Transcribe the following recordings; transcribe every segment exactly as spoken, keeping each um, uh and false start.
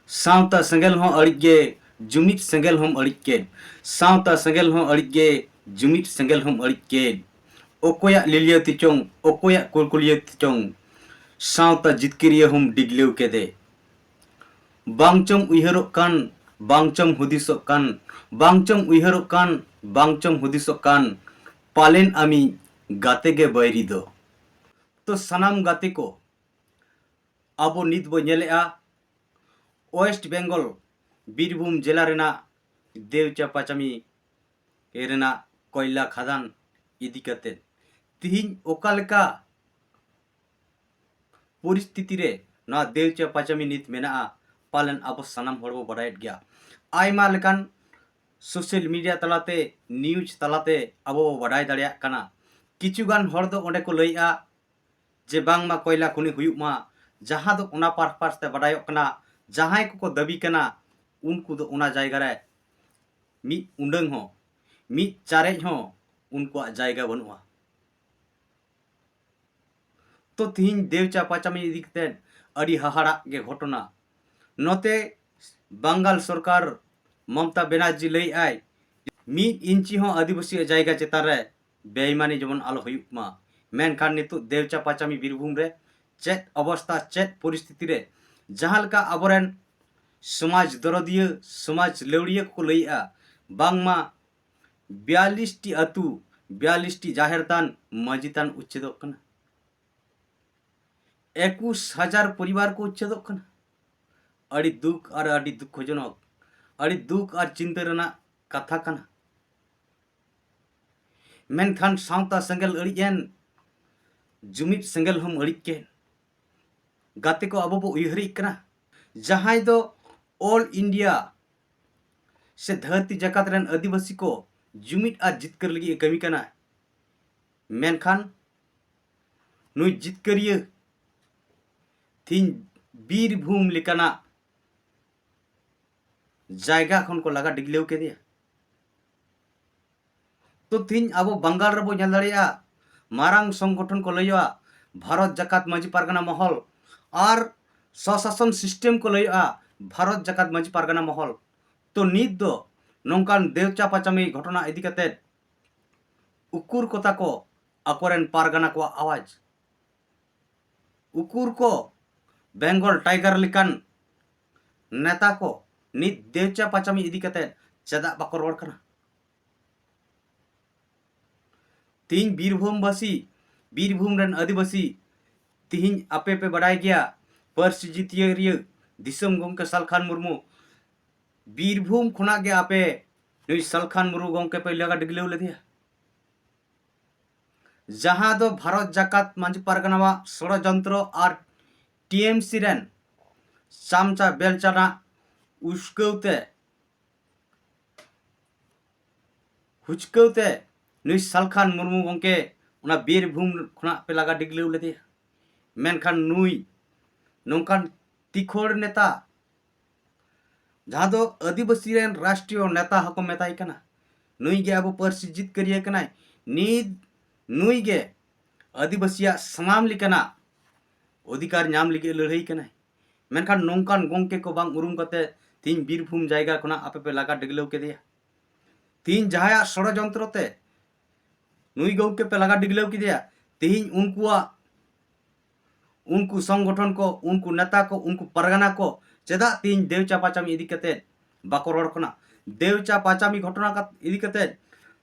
ᱥᱟᱶᱛᱟ ᱥᱮᱸᱜᱮᱞ ᱦᱚᱸ ᱟᱹᱲᱤᱡ ᱜᱮ, ᱡᱩᱢᱤᱫ ᱥᱮᱸᱜᱮᱞ ᱦᱚᱸᱢ ᱟᱹᱲᱤᱡ ᱠᱮᱫ᱾ ᱥᱟᱶᱛᱟ ᱥᱮᱸᱜᱮᱞ ᱦᱚᱸ ᱟᱹᱲᱤᱡ ᱜᱮ, ᱡᱩᱢᱤᱫ ᱥᱮᱸᱜᱮᱞ ᱦᱚᱸᱢ ᱟᱹᱲᱤᱡ ᱠᱮᱫ᱾ ᱚᱠᱚᱭᱟᱜ ᱞᱤᱞᱤᱭᱟᱹ ᱛᱤ ᱪᱚᱝ, ᱚᱠᱚᱭᱟᱜ ᱠᱩᱞᱠᱩᱞᱤᱭᱟᱹ ᱛᱤ ᱪᱚᱝ, ᱥᱟᱶᱛᱟ ᱡᱤᱛᱠᱟᱹᱨᱤᱭᱟᱹ ᱦᱚᱸᱢ ᱰᱤᱜᱽᱞᱟᱹᱣ ᱠᱮᱫᱮ᱾ ᱵᱟᱝ ᱪᱚᱢ ᱩᱭᱦᱟᱹᱨᱚᱜ ᱠᱟᱱ, ᱵᱟᱝ ᱪᱚᱢ ᱦᱩᱫᱤᱥᱚᱜ ᱠᱟᱱ, ᱵᱟᱝ ᱪᱚᱢ ᱩᱭᱦᱟᱹᱨᱚᱜ ᱠᱟᱱ, ᱵᱟᱝ ᱪᱚᱢ ᱦᱩᱫᱤᱥᱚᱜ ᱠᱟᱱ, ᱯᱟᱞᱮᱱ ᱟᱢᱤᱡ ᱜᱟᱛᱮ ᱜᱮ ᱵᱟᱹᱭᱨᱤ ᱫᱚ᱾ ᱛᱚ ᱥᱟᱱᱟᱢ ᱜᱟᱛᱮ ᱠᱚ, ᱟᱵᱚ ᱱᱤᱛ ᱵᱚ ᱧᱮᱞᱮᱜᱼᱟ, ᱳᱭᱮᱥᱴ ᱵᱮᱝᱜᱚᱞ ᱵᱤᱨᱵᱷᱩᱢ ᱡᱮᱞᱟ ᱨᱮᱱᱟᱜ ᱫᱮᱣᱪᱟ ᱯᱟᱪᱟᱢᱤ ᱨᱮᱱᱟᱜ ᱠᱚᱭᱞᱟ ᱠᱷᱟᱫᱟᱱ ᱤᱫᱤ ᱠᱟᱛᱮ ᱛᱤᱦᱤᱧ ᱚᱠᱟ ᱞᱮᱠᱟ ᱯᱚᱨᱤᱥᱛᱷᱤᱛᱤ ᱨᱮ ᱱᱚᱣᱟ ᱫᱮᱣᱪᱟ ᱯᱟᱪᱟᱢᱤ ᱱᱤᱛ ᱢᱮᱱᱟᱜᱼᱟ, ᱯᱟᱞᱮᱱ ᱟᱵᱚ ᱥᱟᱱᱟᱢ ᱦᱚᱲ ᱵᱚ ᱵᱟᱰᱟᱭᱮᱫ ᱜᱮᱭᱟ᱾ ᱟᱭᱢᱟ ᱞᱮᱠᱟᱱ ᱥᱳᱥᱟᱞ ᱢᱤᱰᱤᱭᱟ ᱛᱟᱞᱟᱛᱮ, ᱱᱤᱭᱩᱡᱽ ᱛᱟᱞᱟᱛᱮ ᱟᱵᱚ ᱵᱚ ᱵᱟᱰᱟᱭ ᱫᱟᱲᱮᱭᱟᱜ ᱠᱟᱱᱟ᱾ ᱠᱤᱪᱷᱩ ᱜᱟᱱ ᱦᱚᱲ ᱫᱚ ᱚᱸᱰᱮ ᱠᱚ ᱞᱟᱹᱭᱮᱜᱼᱟ ᱡᱮ ᱵᱟᱝᱢᱟ ᱠᱚᱭᱞᱟ ᱠᱷᱚᱱᱤ ᱦᱩᱭᱩᱜ ᱢᱟ, ᱡᱟᱦᱟᱸ ᱫᱚ ᱚᱱᱟ ᱯᱟᱨᱯᱟᱥ ᱛᱮ ᱵᱟᱰᱟᱭᱚᱜ ᱠᱟᱱᱟ, ᱡᱟᱦᱟᱸᱭ ᱠᱚᱠᱚ ᱫᱟᱹᱵᱤ ᱠᱟᱱᱟ, ᱩᱱᱠᱩ ᱫᱚ ᱚᱱᱟ ᱡᱟᱭᱜᱟ ᱨᱮ ᱢᱤᱫ ᱩᱰᱟᱹᱝ ᱦᱚᱸ, ᱢᱤᱫ ᱪᱟᱨᱮᱡ ᱦᱚᱸ ᱩᱱᱠᱩᱣᱟᱜ ᱡᱟᱭᱜᱟ ᱵᱟᱹᱱᱩᱜᱼᱟ᱾ ᱛᱚ ᱛᱤᱦᱤᱧ ᱫᱮᱣᱪᱟ ᱯᱟᱪᱟᱢᱤ ᱤᱫᱤ ᱠᱟᱛᱮ ᱟᱹᱰᱤ ᱦᱟᱦᱟᱲᱟᱜ ᱜᱮ ᱜᱷᱚᱴᱚᱱᱟ᱾ ᱱᱚᱛᱮ ᱵᱟᱝᱜᱟᱞ ᱥᱚᱨᱠᱟᱨ ᱢᱚᱢᱛᱟ ᱵᱮᱱᱟᱨᱡᱤ ᱞᱟᱹᱭᱮᱫᱼᱟᱭ, ᱢᱤᱫ ᱤᱧᱪᱤ ᱦᱚᱸ ᱟᱹᱫᱤᱵᱟᱹᱥᱤᱭᱟᱜ ᱡᱟᱭᱜᱟ ᱪᱮᱛᱟᱱ ᱨᱮ ᱵᱮᱭᱤᱢᱟᱱᱤ ᱡᱮᱢᱚᱱ ᱟᱞᱚ ᱦᱩᱭᱩᱜ ᱢᱟ᱾ ᱢᱮᱱᱠᱷᱟᱱ ᱱᱤᱛᱚᱜ ᱫᱮᱣᱪᱟ ᱯᱟᱪᱟᱢᱤ ᱵᱤᱨᱵᱷᱩᱢ ᱨᱮ ᱪᱮᱫ ᱚᱵᱚᱥᱛᱟ, ᱪᱮᱫ ᱯᱚᱨᱤᱥᱛᱷᱤᱛᱤ ᱨᱮ ᱡᱟᱦᱟᱸ ᱞᱮᱠᱟ ᱟᱵᱚᱨᱮᱱ ᱥᱚᱢᱟᱡᱽ ᱫᱚᱨᱚᱫᱤᱭᱟᱹ, ᱥᱚᱢᱟᱡᱽ ᱞᱟᱹᱣᱲᱤᱭᱟᱹ ᱠᱚᱠᱚ ᱞᱟᱹᱭᱮᱜᱼᱟ, ᱵᱟᱝᱢᱟ ᱵᱤᱭᱟᱞᱤᱥ ᱴᱤ ᱟᱹᱛᱩ, ᱵᱤᱭᱟᱞᱤᱥ ᱴᱤ ᱡᱟᱦᱮᱨ ᱛᱷᱟᱱ, ᱢᱟᱹᱡᱷᱤ ᱛᱷᱟᱱ ᱩᱪᱪᱷᱮᱫᱚᱜ ᱠᱟᱱᱟ᱾ ᱮᱠᱩᱥ ᱦᱟᱡᱟᱨ ᱯᱚᱨᱤᱵᱟᱨ ᱠᱚ ᱩᱪᱪᱷᱮᱫᱚᱜ ᱠᱟᱱᱟ᱾ ᱟᱹᱰᱤ ᱫᱩᱠ ᱟᱨ ᱟᱹᱰᱤ ᱫᱩᱠᱷᱚᱡᱚᱱᱚᱠ, ᱟᱹᱰᱤ ᱫᱩᱠ ᱟᱨ ᱪᱤᱱᱛᱟᱹ ᱨᱮᱱᱟᱜ ᱠᱟᱛᱷᱟ ᱠᱟᱱᱟ᱾ ᱢᱮᱱᱠᱷᱟᱱ ᱥᱟᱶᱛᱟ ᱥᱮᱸᱜᱮᱞ ᱟᱹᱲᱤᱡ ᱮᱱ, ᱡᱩᱢᱤᱫ ᱥᱮᱸᱜᱮᱞ ᱦᱚᱸᱢ ᱟᱹᱲᱤᱡ ᱠᱮᱫ᱾ ᱜᱟᱛᱮ ᱠᱚ, ᱟᱵᱚ ᱵᱚ ᱩᱭᱦᱟᱹᱨᱤᱡ ᱠᱟᱱᱟ, ᱡᱟᱦᱟᱸᱭ ᱫᱚ ᱚᱞ ᱤᱱᱰᱤᱭᱟ ᱥᱮ ᱫᱷᱟᱹᱨᱛᱤ ᱡᱟᱠᱟᱛ ᱨᱮᱱ ᱟᱹᱫᱤᱵᱟᱹᱥᱤ ᱠᱚ ᱡᱩᱢᱤᱫ ᱟᱨ ᱡᱤᱛᱠᱟᱹᱨ ᱞᱟᱹᱜᱤᱫ ᱮ ᱠᱟᱹᱢᱤ ᱠᱟᱱᱟ᱾ ᱢᱮᱱᱠᱷᱟᱱ ᱱᱩᱭ ᱡᱤᱛᱠᱟᱹᱨᱤᱭᱟᱹ ᱛᱤᱦᱤᱧ ᱵᱤᱨᱵᱷᱩᱢ ᱞᱮᱠᱟᱱᱟᱜ ᱡᱟᱭᱜᱟ ᱠᱷᱚᱱ ᱠᱚ ᱞᱟᱜᱟ ᱰᱤᱜᱽᱞᱟᱹᱣ ᱠᱮᱫᱮᱭᱟ᱾ ᱛᱚ ᱛᱤᱦᱤᱧ ᱟᱵᱚ ᱵᱟᱝᱜᱟᱞ ᱨᱮᱵᱚ ᱧᱮᱞ ᱫᱟᱲᱮᱭᱟᱜᱼᱟ, ᱢᱟᱨᱟᱝ ᱥᱚᱝᱜᱚᱴᱷᱚᱱ ᱠᱚ ᱞᱟᱹᱭᱚᱜᱼᱟ, ᱵᱷᱟᱨᱚᱛ ᱡᱟᱠᱟᱛ ᱢᱟᱹᱡᱷᱤ ᱯᱟᱨᱜᱟᱱᱟ ᱢᱚᱦᱚᱞ ᱟᱨ ᱥᱚᱥᱟᱥᱚᱱ ᱥᱤᱥᱴᱮᱢ ᱠᱚ ᱞᱟᱹᱭᱚᱜᱼᱟ, ᱵᱷᱟᱨᱚᱛ ᱡᱟᱠᱟᱛ ᱢᱟᱹᱡᱷᱤ ᱯᱟᱨᱜᱟᱱᱟ ᱢᱚᱦᱚᱞ᱾ ᱛᱚ ᱱᱤᱛ ᱫᱚ ᱱᱚᱝᱠᱟᱱ ᱫᱮᱣᱪᱟ ᱯᱟᱪᱟᱢᱤ ᱜᱷᱚᱴᱚᱱᱟ ᱤᱫᱤ ᱠᱟᱛᱮ ᱩᱠᱩᱨ ᱠᱚᱛᱟ ᱠᱚ ᱟᱠᱚᱨᱮᱱ ᱯᱟᱨᱜᱟᱱᱟ ᱠᱚᱣᱟᱜ ᱟᱣᱟᱡᱽ? ᱩᱠᱩᱨ ᱠᱚ ᱵᱮᱝᱜᱚᱞ ᱴᱟᱭᱜᱟᱨ ᱞᱮᱠᱟᱱ ᱱᱮᱛᱟ ᱠᱚ ᱱᱤᱛ ᱫᱮᱣᱪᱟ ᱯᱟᱪᱟᱢᱤ ᱤᱫᱤ ᱠᱟᱛᱮ ᱪᱮᱫᱟᱜ ᱵᱟᱠᱚ ᱨᱚᱲ ᱠᱟᱱᱟ? ᱛᱤᱦᱤᱧ ᱵᱤᱨᱵᱷᱩᱢ ᱵᱟᱹᱥᱤ, ᱵᱤᱨᱵᱷᱩᱢ ᱨᱮᱱ ᱟᱹᱫᱤᱵᱟᱹᱥᱤ, ᱛᱤᱦᱤᱧ ᱟᱯᱮ ᱯᱮ ᱵᱟᱰᱟᱭ ᱜᱮᱭᱟ, ᱯᱟᱹᱨᱥᱤ ᱡᱤᱛᱭᱟᱹᱨᱤᱭᱟᱹ ᱫᱤᱥᱚᱢ ᱜᱚᱢᱠᱮ ᱥᱟᱞᱠᱷᱟᱱ ᱢᱩᱨᱢᱩ ᱵᱤᱨᱵᱷᱩᱢ ᱠᱷᱚᱱᱟᱜ ᱜᱮ ᱟᱯᱮ ᱱᱩᱭ ᱥᱟᱞᱠᱷᱟᱱ ᱢᱩᱨᱢᱩ ᱜᱚᱢᱠᱮ ᱯᱮ ᱞᱟᱜᱟ ᱰᱤᱜᱞᱟᱹᱣ ᱞᱮᱫᱮᱭᱟ, ᱡᱟᱦᱟᱸ ᱫᱚ ᱵᱷᱟᱨᱚᱛ ᱡᱟᱠᱟᱛ ᱢᱟᱹᱡᱷᱤ ᱯᱟᱨᱜᱟᱱᱟᱣᱟᱜ ᱥᱚᱲᱚᱡᱚᱱᱛᱨᱚ ᱟᱨ ᱴᱤ ᱮᱢ ᱥᱤ ᱨᱮᱱ ᱪᱟᱢᱪᱟ ᱵᱮᱞᱪᱟᱱᱟᱜ ᱩᱥᱠᱟᱹᱣ ᱛᱮ, ᱦᱩᱪᱠᱟᱹᱣ ᱛᱮ ᱱᱩᱭ ᱥᱟᱞᱠᱷᱟᱱ ᱢᱩᱨᱢᱩ ᱜᱚᱢᱠᱮ ᱚᱱᱟ ᱵᱤᱨᱵᱷᱩᱢ ᱠᱷᱚᱱᱟᱜ ᱯᱮ ᱞᱟᱜᱟ ᱰᱤᱜᱞᱟᱹᱣ ᱞᱮᱫᱮᱭᱟ᱾ ᱢᱮᱱᱠᱷᱟᱱ ᱱᱩᱭ ᱱᱚᱝᱠᱟᱱ ᱛᱤᱠᱷᱚᱲ ᱱᱮᱛᱟ, ᱡᱟᱦᱟᱸ ᱫᱚ ᱟᱹᱫᱤᱵᱟᱹᱥᱤ ᱨᱮᱱ ᱨᱟᱥᱴᱨᱤᱭᱚ ᱱᱮᱛᱟ ᱦᱚᱸᱠᱚ ᱢᱮᱛᱟᱭ ᱠᱟᱱᱟ, ᱱᱩᱭ ᱜᱮ ᱟᱵᱚ ᱯᱟᱹᱨᱥᱤ ᱡᱤᱛᱠᱟᱹᱨᱤᱭᱟᱹ ᱠᱟᱱᱟᱭ, ᱱᱤᱛ ᱱᱩᱭ ᱜᱮ ᱟᱹᱫᱤᱵᱟᱹᱥᱤᱭᱟᱜ ᱥᱟᱱᱟᱢ ᱞᱮᱠᱟᱱᱟᱜ ᱚᱫᱷᱤᱠᱟᱨ ᱧᱟᱢ ᱞᱟᱹᱜᱤᱫ ᱞᱟᱹᱲᱦᱟᱹᱭ ᱠᱟᱱᱟᱭ᱾ ᱢᱮᱱᱠᱷᱟᱱ ᱱᱚᱝᱠᱟᱱ ᱜᱚᱢᱠᱮ ᱠᱚ ᱵᱟᱝ ᱩᱨᱩᱢ ᱠᱟᱛᱮ ᱛᱤᱦᱤᱧ ᱵᱤᱨᱵᱷᱩᱢ ᱡᱟᱭᱜᱟ ᱠᱷᱚᱱᱟᱜ ᱟᱯᱮ ᱯᱮ ᱞᱟᱜᱟ ᱰᱤᱜᱞᱟᱹᱣ ᱠᱮᱫᱮᱭᱟ᱾ ᱛᱤᱦᱤᱧ ᱡᱟᱦᱟᱸᱭᱟᱜ ᱥᱚᱲᱚᱡᱚᱱᱛᱨᱚ ᱛᱮ ᱱᱩᱭ ᱜᱚᱢᱠᱮ ᱯᱮ ᱞᱟᱜᱟ ᱰᱤᱜᱞᱟᱹᱣ ᱠᱮᱫᱮᱭᱟ, ᱛᱤᱦᱤᱧ ᱩᱱᱠᱩᱣᱟᱜ, ᱩᱱᱠᱩ ᱥᱚᱝᱜᱚᱴᱷᱚᱱ ᱠᱚ, ᱩᱱᱠᱩ ᱱᱮᱛᱟ ᱠᱚ, ᱩᱱᱠᱩ ᱯᱟᱨᱜᱟᱱᱟ ᱠᱚ ᱪᱮᱫᱟᱜ ᱛᱤᱦᱤᱧ ᱫᱮᱣᱪᱟ ᱯᱟᱪᱟᱢᱤ ᱤᱫᱤ ᱠᱟᱛᱮ ᱵᱟᱠᱚ ᱨᱚᱲ ᱠᱟᱱᱟ? ᱫᱮᱣᱪᱟ ᱯᱟᱪᱟᱢᱤ ᱜᱷᱚᱴᱚᱱᱟ ᱠᱟᱛ-, ᱤᱫᱤ ᱠᱟᱛᱮ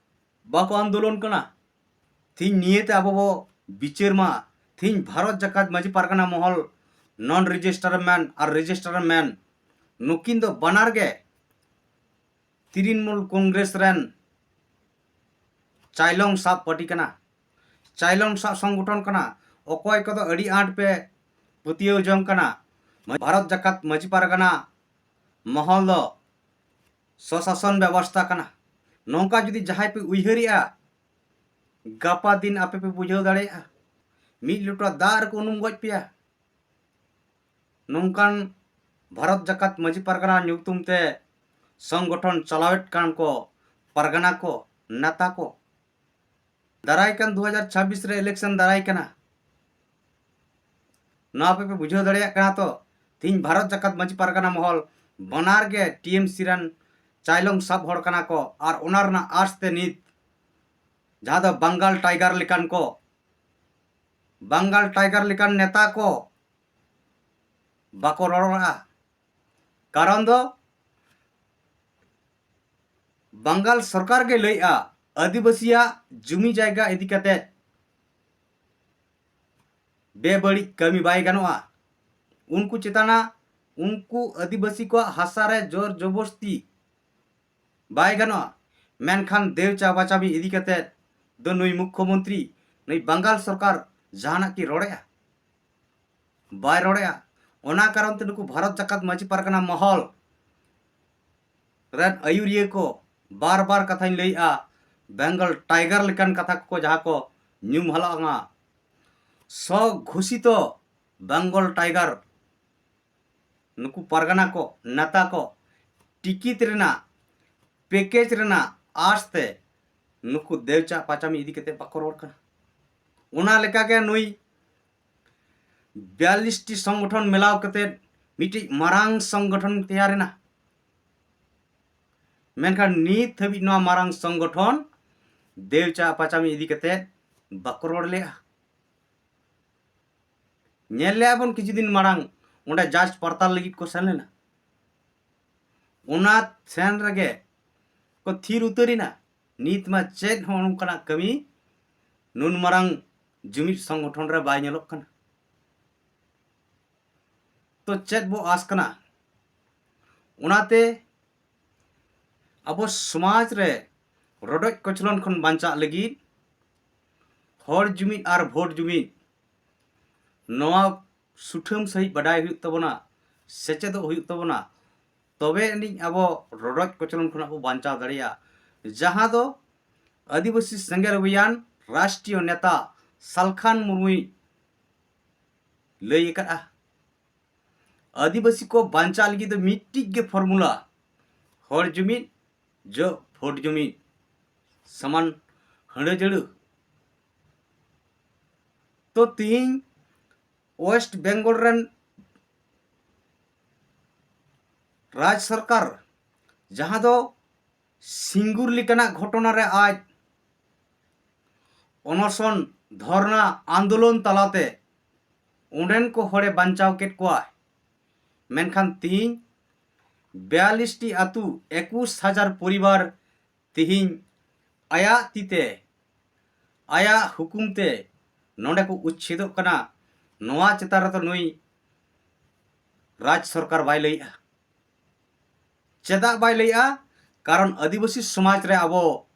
ᱵᱟᱠᱚ ᱟᱱᱫᱳᱞᱚᱱ ᱠᱟᱱᱟ? ᱛᱤᱦᱤᱧ ᱱᱤᱭᱟᱹᱛᱮ ᱟᱵᱚ ᱵᱚ ᱵᱤᱪᱟᱹᱨ ᱢᱟ᱾ ᱛᱤᱦᱤᱧ ᱵᱷᱟᱨᱚᱛ ᱡᱟᱠᱟᱛ ᱢᱟᱹᱡᱷᱤ ᱯᱟᱨᱜᱟᱱᱟ ᱢᱚᱦᱚᱞ, ᱱᱚᱱ ᱨᱮᱡᱤᱥᱴᱟᱨ ᱢᱮᱱ ᱟᱨ ᱨᱮᱡᱤᱥᱴᱟᱨ ᱢᱮᱱ, ᱱᱩᱠᱤᱱ ᱫᱚ ᱵᱟᱱᱟᱨ ᱜᱮ ᱛᱨᱤᱱᱢᱩᱞ ᱠᱚᱝᱜᱨᱮᱥ ᱨᱮᱱ ᱪᱟᱭᱞᱚᱝ ᱥᱟᱵ ᱯᱟᱹᱴᱤ ᱠᱟᱱᱟ, ᱪᱟᱭᱞᱚᱝ ᱥᱟᱵ ᱥᱚᱝᱜᱚᱴᱷᱚᱱ ᱠᱟᱱᱟ᱾ ᱚᱠᱚᱭ ᱠᱚᱫᱚ ᱟᱹᱰᱤ ᱟᱸᱴ ᱯᱮ ᱯᱟᱹᱛᱭᱟᱹᱣ ᱡᱚᱝ ᱠᱟᱱᱟ ᱵᱷᱟᱨᱚᱛ ᱡᱟᱠᱟᱛ ᱢᱟᱹᱡᱷᱤ ᱯᱟᱨᱜᱟᱱᱟ ᱢᱚᱦᱚᱞ ᱫᱚ ᱥᱚᱥᱟᱥᱚᱱ ᱵᱮᱵᱚᱥᱛᱷᱟ ᱠᱟᱱᱟ᱾ ᱱᱚᱝᱠᱟ ᱡᱩᱫᱤ ᱡᱟᱦᱟᱸᱭ ᱯᱮ ᱩᱭᱦᱟᱹᱨᱮᱜᱼᱟ, ᱜᱟᱯᱟ ᱫᱤᱱ ᱟᱯᱮ ᱯᱮ ᱵᱩᱡᱷᱟᱹᱣ ᱫᱟᱲᱮᱭᱟᱜᱼᱟ, ᱢᱤᱫ ᱞᱚᱴᱟ ᱫᱟᱜ ᱨᱮᱠᱚ ᱩᱱᱩᱢ ᱜᱚᱡ ᱯᱮᱭᱟ᱾ ᱱᱚᱝᱠᱟᱱ ᱵᱷᱟᱨᱚᱛ ᱡᱟᱠᱟᱛ ᱢᱟᱹᱡᱷᱤ ᱯᱟᱨᱜᱟᱱᱟ ᱧᱩᱛᱩᱢ ᱛᱮ ᱥᱚᱝᱜᱚᱴᱷᱚᱱ ᱪᱟᱞᱟᱣᱮᱫ ᱠᱟᱱ ᱠᱚ ᱯᱟᱨᱜᱟᱱᱟ ᱠᱚ, ᱱᱮᱛᱟ ᱠᱚ, ᱫᱟᱨᱟᱭ ᱠᱟᱱ ᱫᱩ ᱦᱟᱡᱟᱨ ᱪᱷᱟᱵᱵᱤᱥ ᱨᱮ ᱤᱞᱮᱠᱥᱚᱱ ᱫᱟᱨᱟᱭ ᱠᱟᱱᱟ᱾ ᱱᱚᱣᱟ ᱯᱮ, ᱯᱮ ᱵᱩᱡᱷᱟᱹᱣ ᱫᱟᱲᱮᱭᱟᱜ ᱠᱟᱱᱟ ᱛᱚ? ᱛᱤᱦᱤᱧ ᱵᱷᱟᱨᱚᱛ ᱡᱟᱠᱟᱛ ᱢᱟᱹᱡᱷᱤ ᱯᱟᱨᱜᱟᱱᱟ ᱢᱚᱦᱚᱞ ᱵᱟᱱᱟᱨ ᱜᱮ ᱴᱤ ᱮᱢ ᱥᱤ ᱨᱮᱱ ᱪᱟᱭᱞᱚᱝ ᱥᱟᱵ ᱦᱚᱲ ᱠᱟᱱᱟ ᱠᱚ, ᱟᱨ ᱚᱱᱟ ᱨᱮᱱᱟᱜ ᱟᱸᱥ ᱛᱮ ᱱᱤᱛ ᱡᱟᱦᱟᱸ ᱫᱚ ᱵᱟᱝᱜᱟᱞ ᱴᱟᱭᱜᱟᱨ ᱞᱮᱠᱟᱱ ᱠᱚ, ᱵᱟᱝᱜᱟᱞ ᱴᱟᱭᱜᱟᱨ ᱞᱮᱠᱟᱱ ᱱᱮᱛᱟ ᱠᱚ ᱵᱟᱠᱚ ᱨᱚᱲᱟ᱾ ᱠᱟᱨᱚᱱ ᱫᱚ ᱵᱟᱝᱜᱟᱞ ᱥᱚᱨᱠᱟᱨ ᱜᱮ ᱞᱟᱹᱭᱮᱜᱼᱟ, ᱟᱹᱫᱤᱵᱟᱹᱥᱤᱭᱟᱜ ᱡᱩᱢᱤ ᱡᱟᱭᱜᱟ ᱤᱫᱤ ᱠᱟᱛᱮ ᱵᱮᱵᱟᱹᱲᱤᱡ ᱠᱟᱹᱢᱤ ᱵᱟᱭ ᱜᱟᱱᱚᱜᱼᱟ᱾ ᱩᱱᱠᱩ ᱪᱮᱛᱟᱱᱟ, ᱩᱱᱠᱩ ᱟᱹᱫᱤᱵᱟᱹᱥᱤ ᱠᱚᱣᱟᱜ ᱦᱟᱥᱟ ᱨᱮ ᱡᱳᱨ ᱡᱚᱵᱚᱥᱛᱤ ᱵᱟᱭ ᱜᱟᱱᱚᱜᱼᱟ᱾ ᱢᱮᱱᱠᱷᱟᱱ ᱫᱮᱣᱪᱟ ᱵᱟᱪᱟᱢᱤ ᱤᱫᱤ ᱠᱟᱛᱮ ᱫᱚ ᱱᱩᱭ ᱢᱩᱠᱠᱷᱚ ᱢᱚᱱᱛᱨᱤ, ᱱᱩᱭ ᱵᱟᱝᱜᱟᱞ ᱥᱚᱨᱠᱟᱨ ᱡᱟᱦᱟᱱᱟᱜ ᱠᱤ ᱨᱚᱲᱮᱜᱼᱟ? ᱵᱟᱭ ᱨᱚᱲᱮᱜᱼᱟ᱾ ᱚᱱᱟ ᱠᱟᱨᱚᱱ ᱛᱮ ᱱᱩᱠᱩ ᱵᱷᱟᱨᱚᱛ ᱡᱟᱠᱟᱛ ᱢᱟᱹᱡᱷᱤ ᱯᱟᱨᱜᱟᱱᱟ ᱢᱚᱦᱚᱞ ᱨᱮᱱ ᱟᱹᱭᱩᱨᱤᱭᱟᱹ ᱠᱚ ᱵᱟᱨ ᱵᱟᱨ ᱠᱟᱛᱷᱟᱧ ᱞᱟᱹᱭᱮᱜᱼᱟ, ᱵᱮᱝᱜᱚᱞ ᱴᱟᱭᱜᱟᱨ ᱞᱮᱠᱟᱱ ᱠᱟᱛᱷᱟ ᱠᱚᱠᱚ ᱡᱟᱦᱟᱸ ᱠᱚ ᱧᱩᱢ ᱦᱟᱞᱟᱝᱟ, ᱥᱚ ᱜᱷᱳᱥᱤᱛᱚ ᱵᱮᱝᱜᱚᱞ ᱴᱟᱭᱜᱟᱨ ᱱᱩᱠᱩ ᱯᱟᱨᱜᱟᱱᱟ ᱠᱚ, ᱱᱮᱛᱟ ᱠᱚ ᱴᱤᱠᱤᱴ ᱨᱮᱱᱟᱜ, ᱯᱮᱠᱮᱡᱽ ᱨᱮᱱᱟᱜ ᱟᱸᱥ ᱛᱮ ᱱᱩᱠᱩ ᱫᱮᱣᱪᱟ ᱯᱟᱪᱟᱢᱤ ᱤᱫᱤ ᱠᱟᱛᱮ ᱵᱟᱠᱚ ᱨᱚᱲ ᱠᱟᱱᱟ᱾ ᱚᱱᱟ ᱞᱮᱠᱟᱜᱮ ᱱᱩᱭ ᱵᱤᱭᱟᱞᱞᱤᱥ ᱴᱤ ᱥᱚᱝᱜᱚᱴᱷᱚᱱ ᱢᱮᱞᱟᱣ ᱠᱟᱛᱮ ᱢᱤᱫᱴᱤᱡ ᱢᱟᱨᱟᱝ ᱥᱚᱝᱜᱚᱴᱷᱚᱱ ᱛᱮᱭᱟᱨ ᱮᱱᱟ᱾ ᱢᱮᱱᱠᱷᱟᱱ ᱱᱤᱛ ᱦᱟᱹᱵᱤᱡ ᱱᱚᱣᱟ ᱢᱟᱨᱟᱝ ᱥᱚᱝᱜᱚᱴᱷᱚᱱ ᱫᱮᱣᱪᱟ ᱯᱟᱪᱟᱢᱤ ᱤᱫᱤ ᱠᱟᱛᱮ ᱵᱟᱠᱚ ᱨᱚᱲ ᱞᱮᱜᱼᱟ᱾ ᱧᱮᱞ ᱞᱮᱜᱼᱟ ᱵᱚᱱ ᱠᱤᱪᱷᱩ ᱫᱤᱱ ᱢᱟᱲᱟᱝ ᱚᱸᱰᱮ ᱡᱟᱸᱪ ᱯᱟᱲᱛᱟᱞ ᱞᱟᱹᱜᱤᱫ ᱠᱚ ᱥᱮᱱ ᱞᱮᱱᱟ᱾ ᱚᱱᱟ ᱥᱮᱱ ᱨᱮᱜᱮ ᱠᱚ ᱛᱷᱤᱨ ᱩᱛᱟᱹᱨ ᱮᱱᱟ᱾ ᱱᱤᱛ ᱢᱟ ᱪᱮᱫ ᱦᱚᱸ ᱱᱚᱝᱠᱟᱱᱟᱜ ᱠᱟᱹᱢᱤ ᱱᱩᱱ ᱢᱟᱨᱟᱝ ᱡᱩᱢᱤᱫ ᱥᱚᱝᱜᱚᱴᱷᱚᱱ ᱨᱮ ᱵᱟᱭ ᱧᱮᱞᱚᱜ ᱠᱟᱱᱟ᱾ ᱛᱚ ᱪᱮᱫ ᱵᱚ ᱟᱸᱥ ᱠᱟᱱᱟ? ᱚᱱᱟᱛᱮ ᱟᱵᱚ ᱥᱚᱢᱟᱡᱽ ᱨᱮ ᱨᱚᱰᱚᱡ ᱠᱚᱪᱞᱚᱱ ᱠᱷᱚᱱ ᱵᱟᱧᱪᱟᱜ ᱞᱟᱹᱜᱤᱫ ᱦᱚᱲ ᱡᱩᱢᱤᱫ ᱟᱨ ᱵᱷᱳᱴ ᱡᱩᱢᱤᱫ ᱱᱚᱣᱟ ᱥᱩᱴᱷᱟᱹᱢ ᱥᱟᱺᱦᱤᱡ ᱵᱟᱰᱟᱭ ᱦᱩᱭᱩᱜ ᱛᱟᱵᱚᱱᱟ, ᱥᱮᱪᱮᱫᱚᱜ ᱦᱩᱭᱩᱜ ᱛᱟᱵᱚᱱᱟ, ᱛᱚᱵᱮ ᱟᱹᱱᱤᱡ ᱟᱵᱚ ᱨᱚᱰᱚᱡ ᱠᱚᱪᱞᱚᱱ ᱠᱷᱚᱱᱟᱜ ᱵᱚ ᱵᱟᱧᱪᱟᱣ ᱫᱟᱲᱮᱭᱟᱜᱼᱟ᱾ ᱡᱟᱦᱟᱸ ᱫᱚ ᱟᱹᱫᱤᱵᱟᱹᱥᱤ ᱥᱮᱸᱜᱮᱞ ᱚᱵᱷᱤᱭᱟᱱ ᱨᱟᱥᱴᱨᱤᱭᱚ ᱱᱮᱛᱟ ᱥᱟᱞᱠᱷᱟᱱ ᱢᱩᱨᱢᱩᱭ ᱞᱟᱹᱭ ᱟᱠᱟᱫᱼᱟ᱾ ᱟᱹᱫᱤᱵᱟᱹᱥᱤ ᱠᱚ ᱵᱟᱧᱪᱟᱣ ᱞᱟᱹᱜᱤᱫ ᱫᱚ ᱢᱤᱫᱴᱤᱡ ᱜᱮ ᱯᱷᱚᱨᱢᱩᱞᱟ, ᱦᱚᱲ ᱡᱩᱢᱤᱫ ᱡᱚ ᱵᱷᱳᱴ ᱡᱩᱢᱤᱫ ᱥᱚᱢᱟᱱ ᱦᱟᱹᱲᱟᱹ ᱡᱟᱹᱲᱟᱹ᱾ ᱛᱚ ᱛᱤᱦᱤᱧ ᱳᱭᱮᱥᱴ ᱵᱮᱝᱜᱚᱞ ᱨᱮᱱ ᱨᱟᱡᱽ ᱥᱚᱨᱠᱟᱨ ᱡᱟᱦᱟᱸ ᱫᱚ ᱥᱤᱝᱜᱩᱨ ᱞᱮᱠᱟᱱᱟᱜ ᱜᱷᱚᱴᱚᱱᱟ ᱨᱮ ᱟᱡ ᱚᱱᱚᱥᱚᱱ ᱫᱷᱚᱨᱱᱟ ᱟᱱᱫᱳᱞᱚᱱ ᱛᱟᱞᱟᱛᱮ ᱚᱸᱰᱮᱱ ᱠᱚ ᱦᱚᱲᱮ ᱵᱟᱧᱪᱟᱣ ᱠᱮᱫ ᱠᱚᱣᱟ᱾ ᱢᱮᱱᱠᱷᱟᱱ ᱛᱤᱦᱤᱧ ᱵᱤᱭᱟᱞᱤᱥ ᱴᱤ ᱟᱹᱛᱩ, ᱮᱠᱩᱥ ᱦᱟᱡᱟᱨ ᱯᱚᱨᱤᱵᱟᱨ ᱛᱤᱦᱤᱧ ᱟᱭᱟᱜ ᱛᱤᱛᱮ, ᱟᱭᱟᱜ ᱦᱩᱠᱩᱢ ᱛᱮ ᱱᱚᱰᱮ ᱠᱚ ᱩᱪᱪᱷᱮᱫᱚᱜ ᱠᱟᱱᱟ᱾ ᱱᱚᱣᱟ ᱪᱮᱛᱟᱱ ᱨᱮᱫᱚ ᱱᱩᱭ ᱨᱟᱡᱽ ᱥᱚᱨᱠᱟᱨ ᱵᱟᱭ ᱞᱟᱹᱭᱮᱜᱼᱟ᱾ ᱪᱮᱫᱟᱜ ᱵᱟᱭ ᱞᱟᱹᱭᱮᱜᱼᱟ? ᱠᱟᱨᱚᱱ ᱟᱹᱫᱤᱵᱟᱹᱥᱤ ᱥᱚᱢᱟᱡᱽ ᱨᱮ ᱟᱵᱚ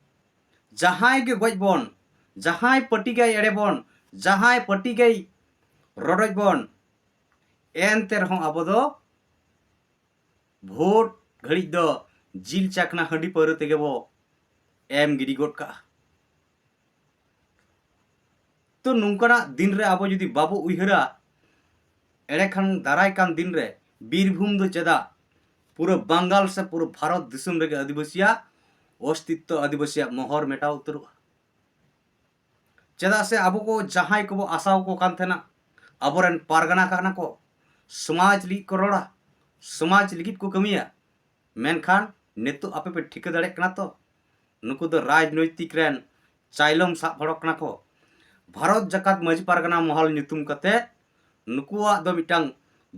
ᱡᱟᱦᱟᱸᱭ ᱜᱮ ᱜᱚᱡ ᱵᱚᱱ, ᱡᱟᱦᱟᱸᱭ ᱯᱟᱹᱴᱤ ᱜᱮᱭ ᱮᱲᱮ ᱵᱚᱱ, ᱡᱟᱦᱟᱸᱭ ᱯᱟᱹᱴᱤ ᱜᱮᱭ ᱨᱚᱰᱚᱡ ᱵᱚᱱ, ᱮᱱᱛᱮ ᱨᱮᱦᱚᱸ ᱟᱵᱚ ᱫᱚ ᱵᱷᱳᱴ ᱜᱷᱟᱹᱲᱤᱡ ᱫᱚ ᱡᱤᱞ ᱪᱟᱠᱷᱱᱟ ᱦᱟᱺᱰᱤ ᱯᱟᱹᱣᱨᱟᱹ ᱛᱮᱜᱮ ᱵᱚ ᱮᱢ ᱜᱤᱰᱤ ᱜᱚᱫ ᱠᱟᱜᱼᱟ᱾ ᱛᱚ ᱱᱚᱝᱠᱟᱱᱟᱜ ᱫᱤᱱ ᱨᱮ ᱟᱵᱚ ᱡᱩᱫᱤ ᱵᱟᱵᱚ ᱩᱭᱦᱟᱹᱨᱟ, ᱮᱲᱮ ᱠᱷᱟᱱ ᱫᱟᱨᱟᱭ ᱠᱟᱱ ᱫᱤᱱ ᱨᱮ ᱵᱤᱨᱵᱷᱩᱢ ᱫᱚ ᱪᱮᱫᱟᱜ ᱯᱩᱨᱟᱹ ᱵᱟᱝᱜᱟᱞ ᱥᱮ ᱯᱩᱨᱟᱹ ᱵᱷᱟᱨᱚᱛ ᱫᱤᱥᱚᱢ ᱨᱮᱜᱮ ᱟᱹᱫᱤᱵᱟᱹᱥᱤᱭᱟᱜ ᱚᱥᱛᱤᱛᱛᱚ, ᱟᱹᱫᱤᱵᱟᱹᱥᱤᱭᱟᱜ ᱢᱚᱦᱚᱨ ᱢᱮᱴᱟᱣ ᱩᱛᱟᱹᱨᱚᱜᱼᱟ? ᱪᱮᱫᱟᱜ ᱥᱮ ᱟᱵᱚ ᱠᱚ ᱡᱟᱦᱟᱸᱭ ᱠᱚᱵᱚ ᱟᱥᱟ ᱟᱠᱚ ᱠᱟᱱ ᱛᱟᱦᱮᱱᱟ, ᱟᱵᱚᱨᱮᱱ ᱯᱟᱨᱜᱟᱱᱟ ᱠᱟᱱᱟ ᱠᱚ, ᱥᱚᱢᱟᱡᱽ ᱞᱟᱹᱜᱤᱫ ᱠᱚ ᱨᱚᱲᱟ, ᱥᱚᱢᱟᱡᱽ ᱞᱟᱹᱜᱤᱫ ᱠᱚ ᱠᱟᱹᱢᱤᱭᱟ, ᱢᱮᱱᱠᱷᱟᱱ ᱱᱤᱛᱚᱜ ᱟᱯᱮ ᱯᱮ ᱴᱷᱤᱠᱟᱹ ᱫᱟᱲᱮᱭᱟᱜ ᱠᱟᱱᱟ ᱛᱚ, ᱱᱩᱠᱩ ᱫᱚ ᱨᱟᱡᱽᱱᱳᱭᱛᱤᱠ ᱨᱮᱱ ᱪᱟᱭᱞᱚᱢ ᱥᱟᱵ ᱦᱚᱲ ᱠᱟᱱᱟ ᱠᱚ᱾ ᱵᱷᱟᱨᱚᱛ ᱡᱟᱠᱟᱛ ᱢᱟᱹᱡᱷᱤ ᱯᱟᱨᱜᱟᱱᱟ ᱢᱚᱦᱚᱞ ᱧᱩᱛᱩᱢ ᱠᱟᱛᱮ ᱱᱩᱠᱩᱣᱟᱜ ᱫᱚ ᱢᱤᱫᱴᱟᱝ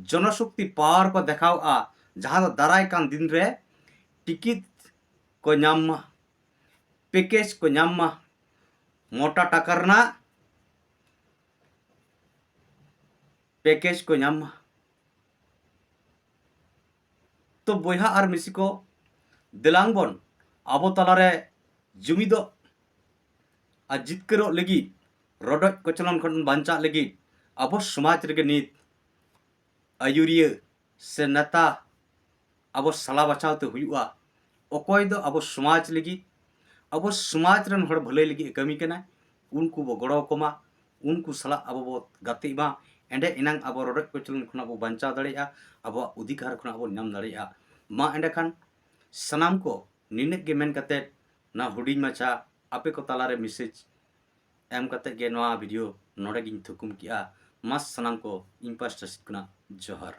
ᱡᱚᱱᱚᱥᱚᱠᱛᱤ ᱯᱟᱣᱟᱨ ᱠᱚ ᱫᱮᱠᱷᱟᱣᱼᱟ, ᱡᱟᱦᱟᱸ ᱫᱚ ᱫᱟᱨᱟᱭ ᱠᱟᱱ ᱫᱤᱱ ᱨᱮ ᱴᱤᱠᱤᱴ ᱠᱚ ᱧᱟᱢ ᱢᱟ, ᱯᱮᱠᱮᱡᱽ ᱠᱚ ᱧᱟᱢ ᱢᱟ, ᱢᱚᱴᱟ ᱴᱟᱠᱟ ᱨᱮᱱᱟᱜ ᱯᱮᱠᱮᱡᱽ ᱠᱚ ᱧᱟᱢ ᱢᱟ᱾ ᱛᱚ ᱵᱚᱭᱦᱟ ᱟᱨ ᱢᱤᱥᱤ ᱠᱚ, ᱫᱮᱞᱟᱝ ᱵᱚᱱ ᱟᱵᱚ ᱛᱟᱞᱟᱨᱮ ᱡᱩᱢᱤᱫᱚᱜ ᱟᱨ ᱡᱤᱛᱠᱟᱹᱨᱚᱜ ᱞᱟᱹᱜᱤᱫ, ᱨᱚᱰᱚᱡ ᱠᱚᱪᱞᱚᱱ ᱠᱷᱚᱱ ᱵᱟᱧᱪᱟᱜ ᱞᱟᱹᱜᱤᱫ ᱟᱵᱚ ᱥᱚᱢᱟᱡᱽ ᱨᱮᱜᱮ ᱱᱤᱛ ᱟᱹᱭᱩᱨᱤᱭᱟᱹ ᱥᱮ ᱱᱮᱛᱟ ᱟᱵᱚ ᱥᱟᱞᱟ ᱵᱟᱪᱷᱟᱣ ᱛᱮ ᱦᱩᱭᱩᱜᱼᱟ᱾ ᱚᱠᱚᱭ ᱫᱚ ᱟᱵᱚ ᱥᱚᱢᱟᱡᱽ ᱞᱟᱹᱜᱤᱫ, ᱟᱵᱚ ᱥᱚᱢᱟᱡᱽ ᱨᱮᱱ ᱦᱚᱲ ᱵᱷᱟᱹᱞᱟᱹᱭ ᱞᱟᱹᱜᱤᱫ ᱮ ᱠᱟᱹᱢᱤ ᱠᱟᱱᱟᱭ, ᱩᱱᱠᱩ ᱵᱚ ᱜᱚᱲᱚ ᱟᱠᱚ ᱢᱟ, ᱩᱱᱠᱩ ᱥᱟᱞᱟᱜ ᱟᱵᱚ ᱵᱚ ᱜᱟᱛᱮᱜ ᱢᱟ᱾ ᱮᱸᱰᱮ ᱮᱱᱟᱝ ᱟᱵᱚ ᱨᱚᱰᱚᱡ ᱠᱚᱪᱞᱚᱱ ᱠᱷᱚᱱᱟᱜ ᱵᱚ ᱵᱟᱧᱪᱟᱣ ᱫᱟᱲᱮᱭᱟᱜᱼᱟ, ᱟᱵᱚᱣᱟᱜ ᱚᱫᱷᱤᱠᱟᱨ ᱠᱷᱚᱱᱟᱜ ᱵᱚ ᱧᱟᱢ ᱫᱟᱲᱮᱭᱟᱜᱼᱟ᱾ ᱢᱟ ᱮᱸᱰᱮᱠᱷᱟᱱ ᱥᱟᱱᱟᱢ ᱠᱚ ᱱᱤᱱᱟᱹᱜ ᱜᱮ ᱢᱮᱱ ᱠᱟᱛᱮᱫ ᱱᱚᱣᱟ ᱦᱩᱰᱤᱧ ᱢᱟᱪᱷᱟ ᱟᱯᱮ ᱠᱚ ᱛᱟᱞᱟᱨᱮ ᱢᱮᱥᱮᱡᱽ ᱮᱢ ᱠᱟᱛᱮᱫ ᱜᱮ ᱱᱚᱣᱟ ᱵᱷᱤᱰᱤᱭᱳ ᱱᱚᱰᱮ ᱜᱤᱧ ᱛᱷᱩᱠᱩᱢ ᱠᱮᱜᱼᱟ᱾ ᱢᱟ ᱥᱟᱱᱟᱢ ᱠᱚ ᱤᱧ ᱯᱟᱥᱴᱟ ᱥᱮᱫ ᱠᱷᱚᱱᱟᱜ ᱡᱚᱦᱟᱨ᱾